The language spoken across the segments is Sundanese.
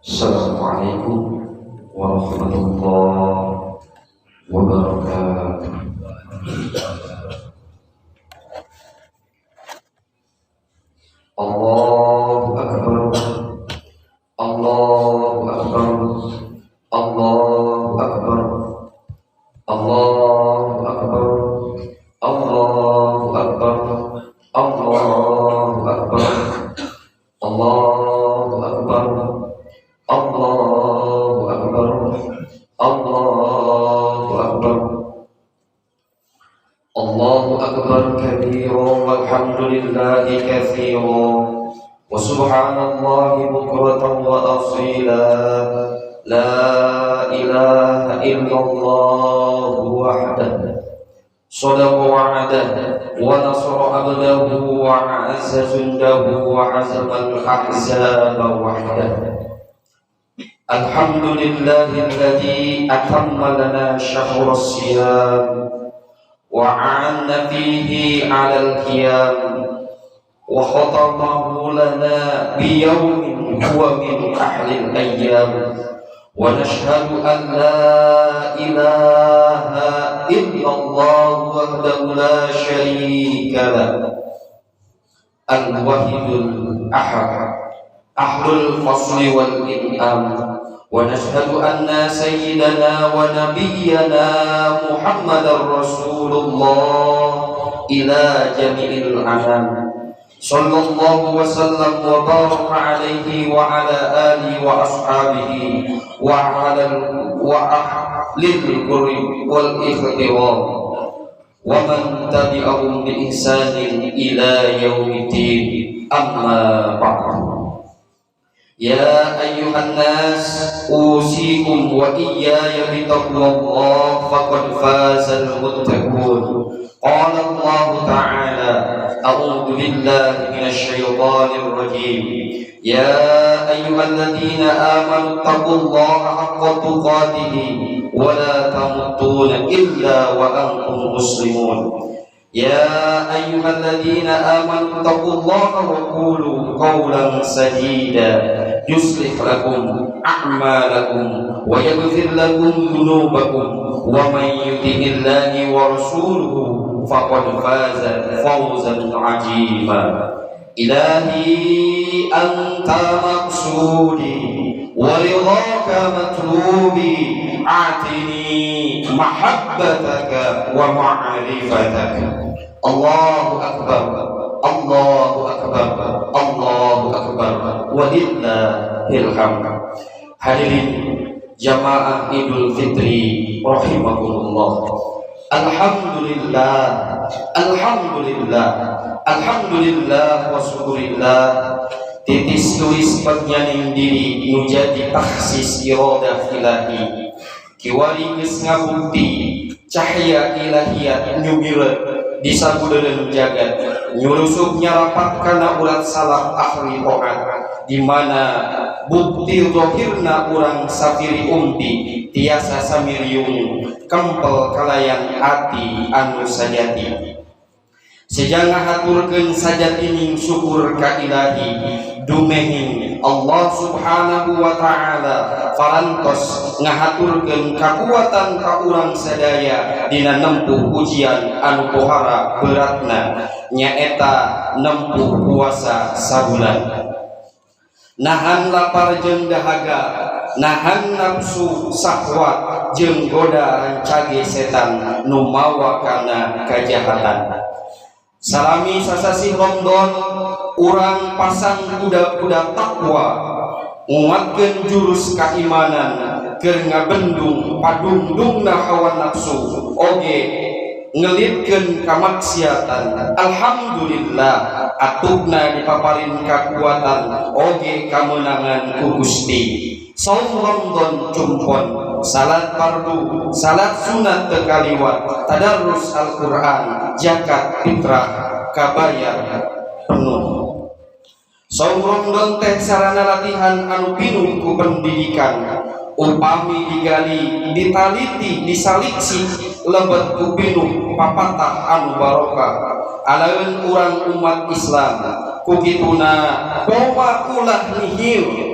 Assalamualaikum warahmatullahi wabarakatuh. Allahu akbar, Allahu akbar, Allahu akbar, Allahu akbar, Allahu akbar, Allahu akbar, Allahu akbar, Allahu akbar, Allahu akbar, Allahu akbar kabiran walhamdulillahi katsiran wa subhanallahi bukratan wa asila. La ilaha illallah wahdahu sadaqa wa'adahu wa nasara 'abdahu wa 'azza jundahu wa 'azama al-ahzaba wahdahu. Alhamdulillahilladzi atamma lana syahra as-siyam wa 'anna fihi 'ala al-qiyam wa khatamahu lana bi yawmin huwa min ahli al-ayyam. Wa nashhadu an la ilaha illallah wahdahu la syarika lah al-wahidul ahad ahlul fasli wal in'am. Wa nashhadu anna sayyidana wa nabiyyana Muhammadar Rasulullah ila jami'il anam. Sallallahu wa sallam wa baraka alaihi wa ala alihi wa ashabihi wa ala wa ahlil qurbi wal ikhtiram wa man tabi'ahum bi ihsanin ila yaumiddin. Amma ba'du. Ya ayyuhan nas, usikum wa iyaya bitaqwallah faqad fazal muttaqun. Qala Allah ta'ala, a'udzu billahi minasy syaithanir rajim. Ya ayyuhalladzina amanu taqullaha haqqa tuqatih wa la tamutunna illa wa antum muslimun. Ya ayyuhalladzina amanu taqullaha wa qulu qawlan sadida yuslih lakum a'malakum wa yaghfir lakum dhunubakum wa man yuti'illahi wa rasulahu faqad faza fawzan 'azima. Ilahi anta maqsudi wa ridhaka matlubi, a'tini mahabbataka wa ma'rifataka. Allahu akbar, Allahu akbar, Allahu akbar, walillahil hamd. Hadirin jamaah Idul Fitri rahimakumullah. Alhamdulillah, alhamdulillah, alhamdulillah wa syukurillah. Titis tulis pernyaning diri nu jadi takhsis iradah ilahi. Kiwari geus ngabukti cahaya ilahiyat nyumireut di sabudeureun jagat, nyurusup nyarapat kana urat salaf ahli taat, di mana bukti zahirna urang safiri umti tiasa samiriung kempel kalayan ati anu sajati. Sejang ngahaturkeun sajatining syukur ka ilahi dumehing Allah subhanahu wa ta'ala parantos ngahaturkeun kakuatan ka urang sadaya dina nempuh ujian anu pohara beratna, nyaeta nempuh puasa sabulan. Nahan lapar jeung dahaga, nahan nafsu sahwat jeung goda rancage setan nu mawa kana kajahatan. Salami sasasih Ramadan urang pasang kuda-kuda takwa, nguatkeun jurus kaimanan keur ngabendung padungdungna hawa nafsu oge ngelitkeun kamaksiatan. Alhamdulillah atugna dipaparin kakuatan oge kamenangan ku Gusti. Saum Ramadan cumpon, salat fardu, salat sunat teu kaliwat, tadarus Al-Qur'an, zakat fitrah kabayar penuh. Saum Ramadan teh sarana latihan anu pinuh ku pendidikan. Upami digali, ditaliti, disaliksi lebet ku pinuh papatah anu barokah. Alaeun urang umat Islam ku kituna poma ulah nihil.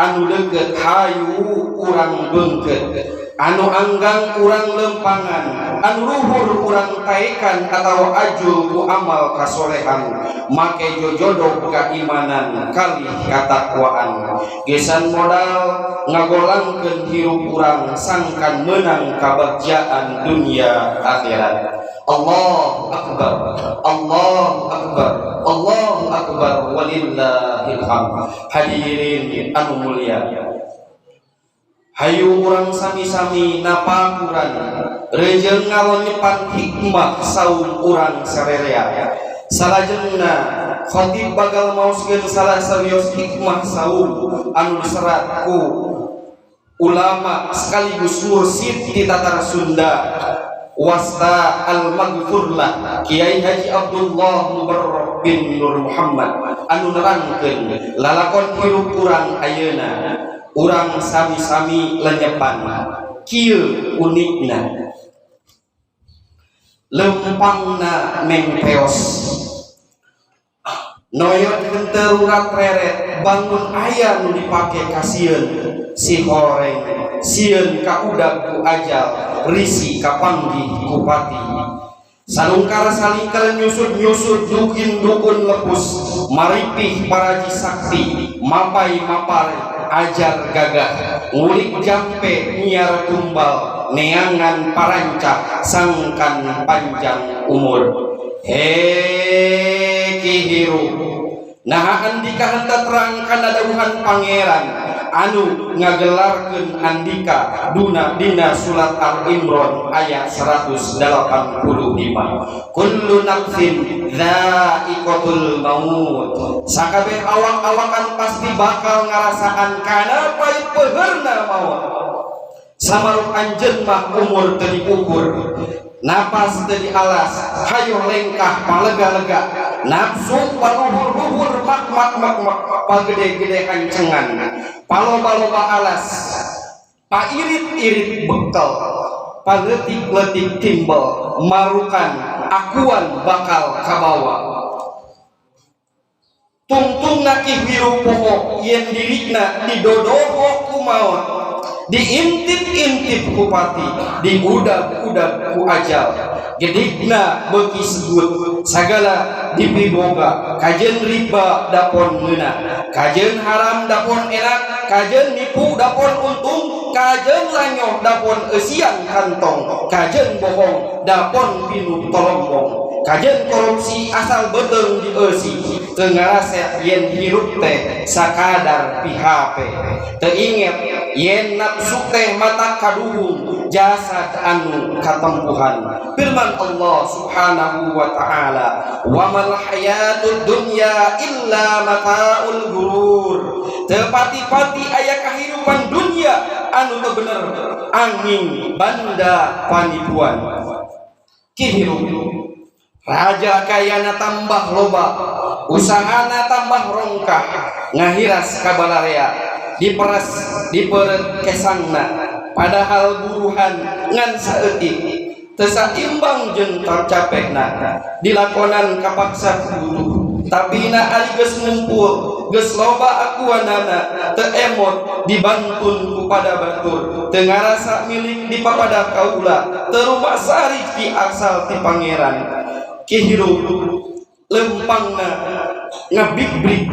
Anu deukeut hayu urang beungkeut, anu anggang urang lempangan, anu luhur urang taekan atawa ajul ku amal kasolehan, make jojodoh keimanan kalih katakwaan. Gesan modal ngagolangkeun hirup urang sangkan menang kabagjaan dunia akhirat. Allahu akbar, Allahu akbar, Allahu akbar, walillahil hamd. Hadirin anu mulia, hayu urang sami-sami napakuran rejeung ngalonyepan hikmah saum urang sarerea. Salajengna khatib bakal maoskeun salah sawios hikmah saum anu diserat ku ulama sekaligus mursid di Tatar Sunda, wasta al-maghfurlah Kiai Haji Abdullah Mubarrok bin Nur Muhammad, anu nerangkeun lalakon hirup urang ayeuna. Urang sami-sami lenyepan. Kieu unikna, lempangna mengpeos, noyot henteu rurat reret, bangun aya nu dipake kasieun si horeng, sieun kaudag ku ajal, risi kapanggih ku pati. Salungkar salingkar nyusut-nyusut dukin dukun lepus, maripih paraji sakti, mapai mapar ajar gagah, ngulik jampe nyiar tumbal, neangan parancah sangkan panjang umur. He kihirup, nah andika henteu terang kana dawuhan Pangeran anu ngagelarkeun andika duna dina surat Al-Imran ayat 185, kullu nafsin dha'iqatul maut. Sakabeh awak-awakan pasti bakal ngarasaan kana pait peherna maut. Samaruk anjeun mah umur teu diukur, napas teu dialas, hayo lengkah palega-lega, nafsu paluhur-luhur, mak mak mak mak pagede-gede hancengan, paloba-loba alas, pairit-irit bekal, paletik-letik timbel, marukan akuan bakal kabawa. Tungtungna ki hirup poho yen dirina didodoho ku maot, diintip-intip ku pati, diudag-udag ku ajal. Gedigna beuki segut, sagala dipiboga. Kajeun riba dapon ngeunah, kajeun haram dapon enak, kajeun nipu dapon untung, kajeun lanyoh dapon eusian kantong, kajeun bohong dapon pinu tolombong, kajeun korupsi asal beuteung dieusi. Teu ngarasep yen hirup teh sakadar PHP, teu inget yen nafsu teh mata kaduhung jasad anu katempuhan. Firman Allah Subhanahu wa taala, wa mal hayatud dunya illa mataul gurur. Teu pati-pati aya kahirupan dunia anu teu bener angin banda panipuan. Kihirup, raja kayana tambah loba, usahana tambah rongkah, ngahiras kabalarea, diperes diperet kesangna, padahal buruhan ngan saeutik, teu saimbang jeung capekna. Dilakonan kapaksa butuh, tapi na ari geus ngumpul, geus loba akuanana, teu emot dibantun kepada batur, teu ngarasa milik di papada kaula, teu rumasa rezeki asal ti Pangeran. Kihirup, lempangna ngabibrik,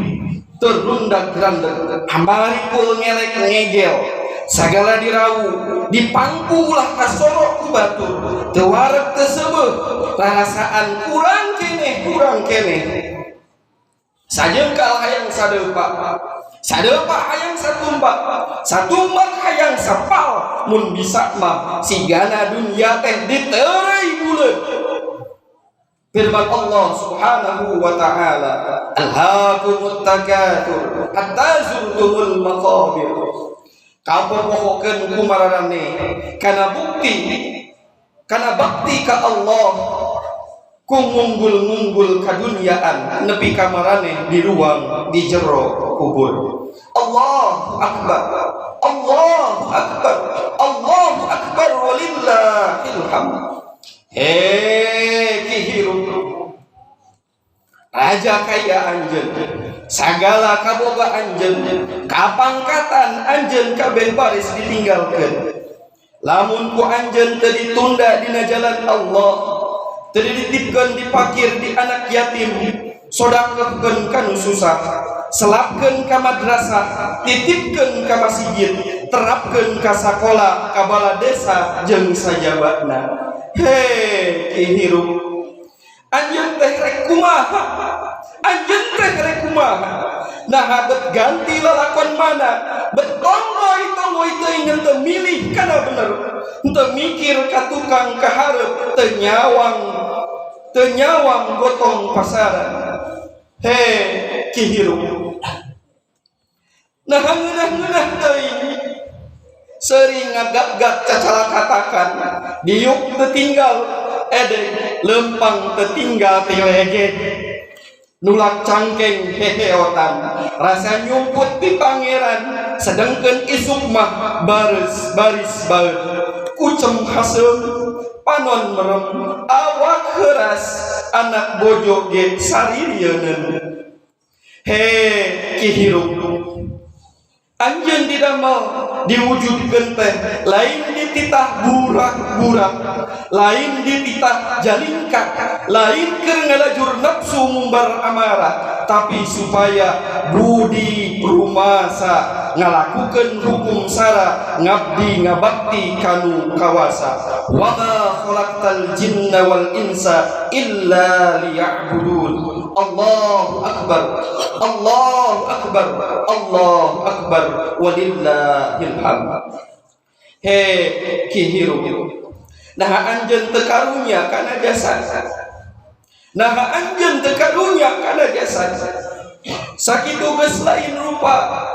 terundak randek, hambarikul ngelek ngegel, sagala dirawu dipangku, ulah kasorok ku batur, teu wareg teu seubeuh, rarasaan kurang keneh, kurang keneh. Sajengkal hayang sadeupa, sadeupa hayang satumbak, satumbak hayang sapal, mun bisa mah sigana dunia teh diteureuy buleud. Firman Allah Subhanahu wa taala, alhaakumut takatsur hatta zurtumul maqabir. Kapopohokeun ku mararane kana bukti kana bakti ka Allah ku ngunggul-ngunggul kaduniaan nepi ka maraneh di ruang di jero kubur. Allahu akbar, Allahu akbar, Allahu akbar, walillahil hamd. Hei kihirup, raja kaya anjeun Sagala kaboga anjeun, kapangkatan anjeun kabeh baris ditinggalkeun. Lamun ku anjeun teu ditunda dina jalan Allah, teu dititipkeun di fakir, di anak yatim, sodakkeun ka nu susah, selapkeun ka madrasah, titipkeun ka masjid, terapkeun ka sakola, ka bala desa jeung sajabatna. He, ki hirup, anjeun teh rek kumaha? Anjeun teh rek kumaha? Nah, bet ganti lalakon mana, bet tonggoy tonggoy teuing, teu milih kana bener, teu mikir ka tukang ka hareup, teu nyawang, teu nyawang gotong pasaran. He, ki hirup, nah ngeunah-ngeunah teuing, sering ngagap-gap cacalakatakan, diuk teu tinggal edeg, lempang teu tinggal tilegeg, nulak cangkeng heheotan, rasa nyumput di pangeran, sedangkan isuk mah baris baris baeud, kucem haseum, panon merem, awak heuras, anak bojo ge saririeun. He, ki hirup, anjeun didamel diwujudkeun teh lain dititah burak-burak, lain dititah jalingkak, lain keur ngalajur nafsu ngumbar amarah, tapi supaya budi rumasa ngalakukeun hukum sara, ngabdi ngabakti kanu kawasa. Wa ma khalaqtal jinna wal insa illa liya'budun. Allahu akbar, Allahu akbar, Allahu akbar, walillahil hamd. He, ki hirup, nah anjeun teu karunya kana jasad? Nah, anjeun teu karunya kana jasad? Sakitu geus lain rupa,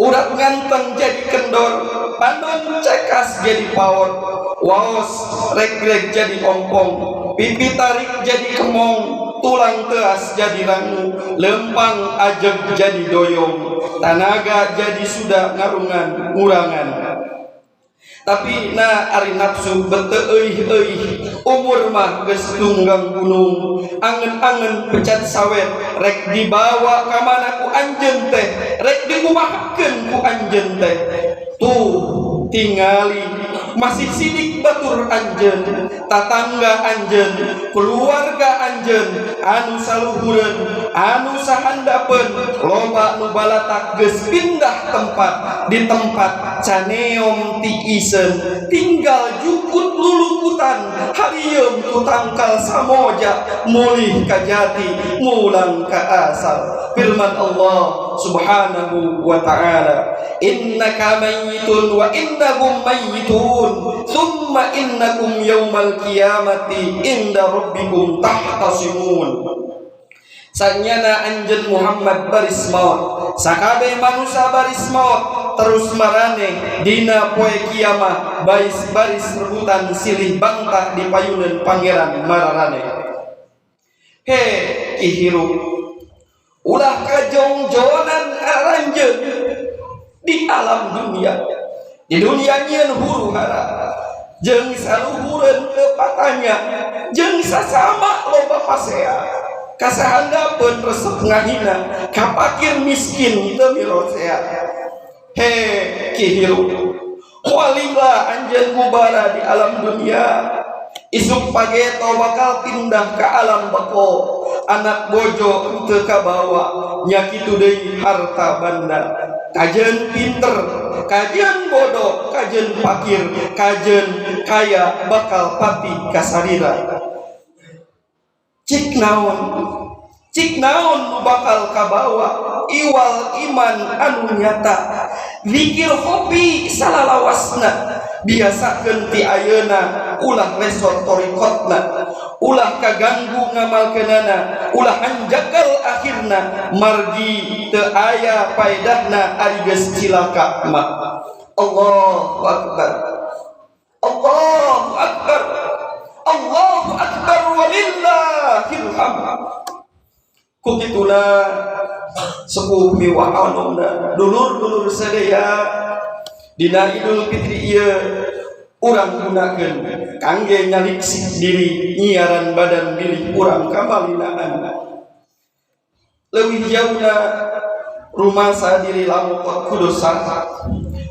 urat nganteng jadi kendor, panon cekas jadi paot, waos rek-rek jadi ompong, pipi tarik jadi kemong, tulang teas jadi rangu, lempang ajeg jadi doyong, tanaga jadi sudah ngarungan ngurangan. Tapi na ari nafsu bet teu euih-euih, umur mah geus tunggang gunung, angen-angen pecat sawet. Rek dibawa ka mana ku anjeun teh? Rek dikumahakeun ku anjeun teh? Tuh tingali, masih sidik batur anjeun, tatangga anjeun, keluarga anjeun, anu saluhureun, anu sahandapeun, loba nu balatak geus pindah tempat, di tempat caneom tiisen, tinggal jukut lulukutan, harieum ku tangkal samoja, mulih ka jati, ngulang ka asal. Firman Allah Subhanahu wa Ta'ala, innaka mayyitun wa innahum mayyitun, thumma innakum yaumal qiyamati inda rabbikum tahtasimun. Sanyana anjeun Muhammad baris maut, sakabeh manusia baris maut, terus marane dina poe kiamah baris baris rebutan silih bantah di payuneun Pangeran mararane. He, ki hirup, ulah kajongjonan aranjeun di alam dunia. Di dunia nyieun huru hara jeung saluhureun teu patanya, jeung sasama loba pasea, kasahandapeun resep ngahina, ka fakir miskin teu mirosea. He, ki hirup, walila anjeun gubara di alam dunia, isuk pageto bakal pindah ke alam bako, anak bojo teu kabawa, nya kitu deui harta banda. Kajeun pinter, kajeun bodoh, kajeun fakir, kajeun kaya, bakal pati kasarira. Cik naon, cik naon nu bakal kabawa iwal iman anu nyata, zikir hobi salalawasna? Biasakeun ti ayeuna, ulah lesot torikotna, ulah kaganggu ngamalkeunana, ulah hanjakal akhirna, margi teu aya paedahna ari geus cilaka mah. Allahu akbar, Allahu akbar, Allahu akbar, walillahil hamd. Ku kituna, sepuh miwah anomna, dulur-dulur sadaya, dina Idul Fitri ieu urang gunakeun kangge nyaliksik diri, nyiaran badan bilih urang kamalinaan. Leuwih jauhna rumasa diri lamukot ku dosa,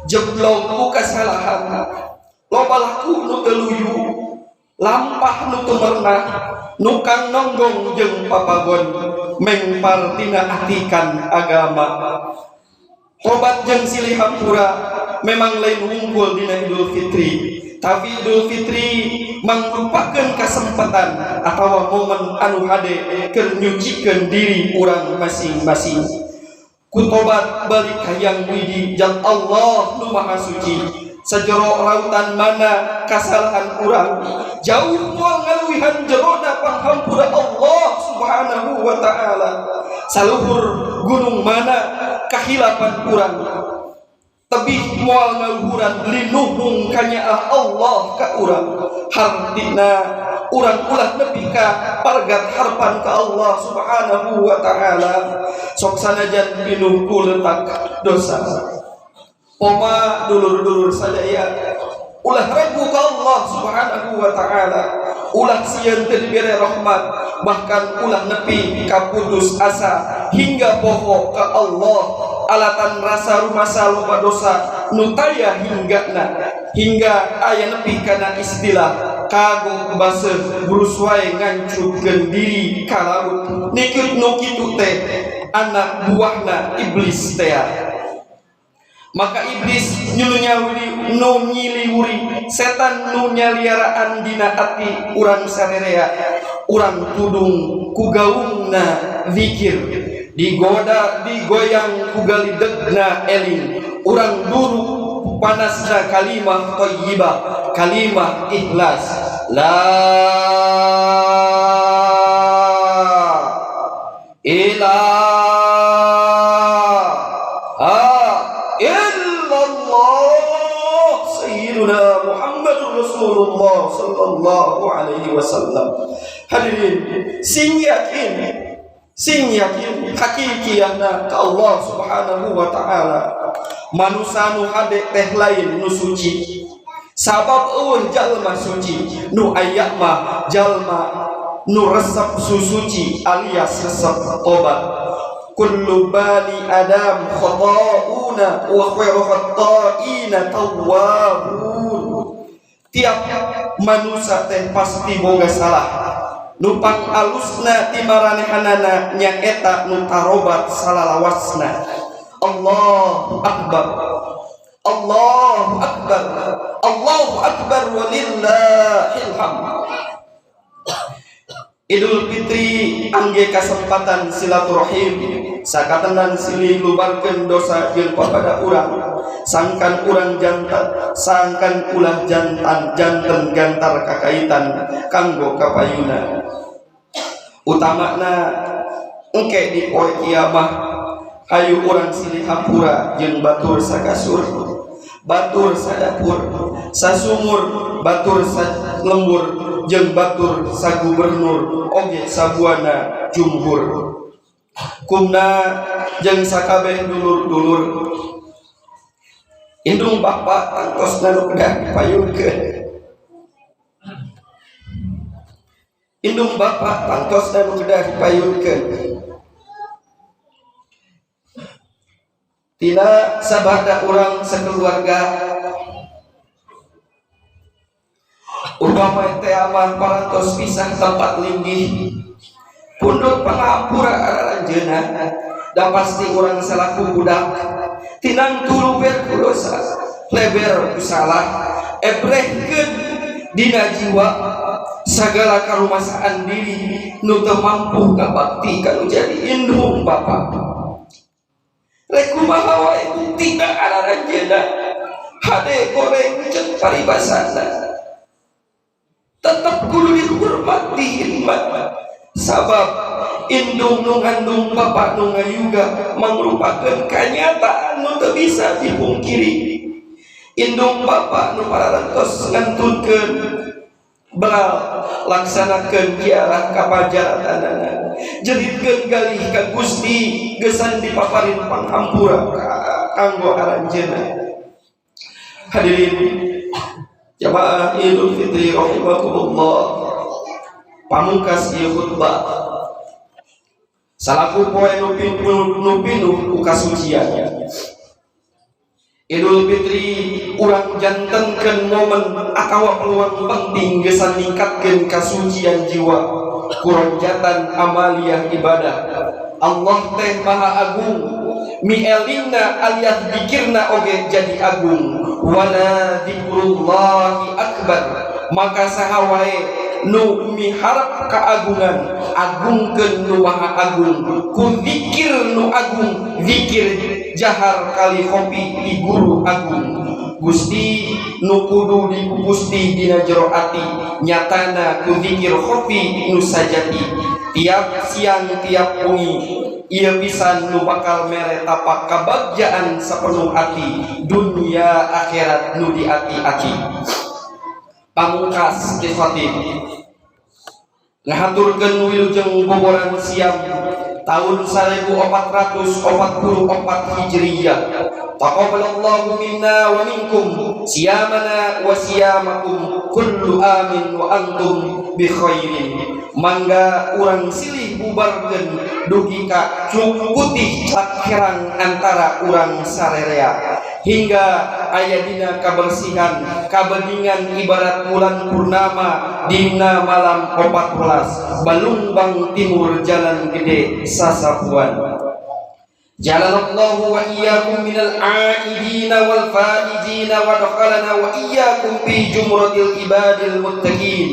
jeblog ku kasalahan, loba laku nu teu luyu, lampah nu teu merenah, nukang nonggong jeung papagon mengpar tina atikan agama. Tobat jeung silih hampura memang lain wungkul dina Idul Fitri, tapi Idul Fitri mangrupakeun kasempatan atawa momen anu hade keur nyucikeun diri urang masing-masing. Ku tobat balik hayang widi jang Allah nu Maha Suci. Sajero rautan mana kasalahan urang jauh moal ngaluwihan jerona panghampura Allah Subhanahu wa taala. Saluhur gunung mana kahilapan urang tebih moal ngaluhuran linuhung kanyaah Allah ka urang. Hartina urang ulah nepi ka pargat harpan ka Allah Subhanahu wa taala. Sok sanajan pinuh ku letak dosa. Poma dulur-dulur sadaya ulah ragu ka Allah Subhanahu wa taala, ulah sieun teu dibere rahmat, bahkan ulah nepi ka putus asa hingga poho ka Allah. Alatan rasa rumasa loba dosa nu taya hinggana hingga aya nepi kana istilah kagok baseuh burus wae ngancutkeun diri ka laut. Nikut nu kitu teh anak buahna iblis teh. Maka iblis nyulunyawiri nu nyiliwuri setan nu nyaliaraan dina ati urang sarerea. Urang tudung ku gaungna zikir, digoda digoyang ku galidegna eling, urang duru panasna kalimah thayyibah, kalimah ikhlas. La ilaha illallah sayyiduna Muhammadur Rasulullah sallallahu alaihi wasallam. Hadirin, sing yakin hakikiyahna ka Allah Subhanahu wa taala. Manusa nu hade teh lain nu suci, sabab eueuh jalma suci, nu aya mah jalma nu resep susuci alias resep tobat. Kullu bani adam khata'una wa khairu khata'ina tawwabun. Tiap manusia teh pasti boga salah. Nupang alusna ti maranehanana nyaeta nu tarobat salalawasna. Allahu akbar, Allahu akbar, Allahu akbar walillahil hamd. Idul Fitri angge kasempatan silaturahim, sakatenan silih lubarkeun dosa jeung papada urang, sangkan urang jantan, sangkan ulah jantan janten gantar kakaitan kanggo kapayuna. Utamana engke di poe kiamah hayu urang silih hampura jeung batur sakasur, batur sadapur, sasumur, batur salembur, jeung batur sagubernur oge sabuana jumhur. Kumna jeung sakabeh dulur-dulur indung bapa tangtosna nu kedah dipayunkeun, indung bapa tangtosna nu kedah dipayunkeun. Tina sabada urang sakeluarga upama teh amah parantos pisah tempat linggih pundut pangampura aranjeunna, da pasti urang salaku budak tinang tuluber ku dosa, leber ku salah, ebrehkeun dina jiwa sagala karumasaan diri nu teu mampu ngabakti ka nu jadi indung bapa. Rek kumaha wae buktina aranjeunna hade goreng ceuk paribasana, tetep kudu dihormat dihormat, sabab indung nu ngandung bapa nu ngayuga mangrupakeun kanyataan nu teu bisa dipungkiri. Indung bapa nu pararantos ngantunkeun beral laksanakeun ziarah ka pajaratanana, jeritkeun galih ka Gusti gesan dipaparin panghampura kanggo aranjeunna. Hadirin jamaah Idul Fitri rahimakumullah, pamungkas ieu khutbah Salaku poe nu pinuh ku kasucian. Idul Fitri urang jantenkeun momen atawa peluang penting gesan ningkatkeun kasucian jiwa kuronjatan amaliyah ibadah. Allah teh maha agung, mielingna alias dikirna oge jadi agung. Wala dzikrullahi akbar. Maka saha wae nu miharap keagungan, agungkeun nu maha agung ku zikir nu agung, zikir jahar kali kopi di guru agung. Gusti nu kudu dikugusti dina jero ati, nyatana ku zikir khofi nu sajati tiap siang tiap wengi. Ieu pisan nu bakal mere tapak kabagjaan sepenuh hati dunia akhirat nu di ati-ati. Pamungkas Ki Khatib ngahaturkeun wilujeng boboran siam tahun 1444 Hijriyah. Taqabbalallahu minna wa minkum siyamana wa siyamakum, kullu amin wa antum bi khairin. Mangga urang silih bubarkeun dugi ka putih celak herang antara urang sarerea hingga aya dina kabersihan kabeningan ibarat bulan purnama dina malam 14 Balumbang Timur, Jalan Gede Sasapuan. Ja'alallahu wa iyyakum minal a'idina wal faizina wa dakhalana wa iyyakum fi jumratil ibadil muttaqin.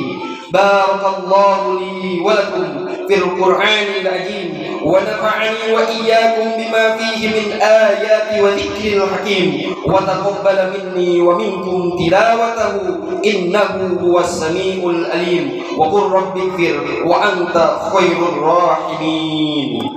Barakallahu li wa lakum fil Qur'anil azim wa nafa'ani wa iyyakum bima fihi min ayati wa dzikril hakim wa taqabbala minni wa minkum tilawatahu, innahu huwas samiul alim. Wa qur rabbi ighfir wa anta khairur rahimin.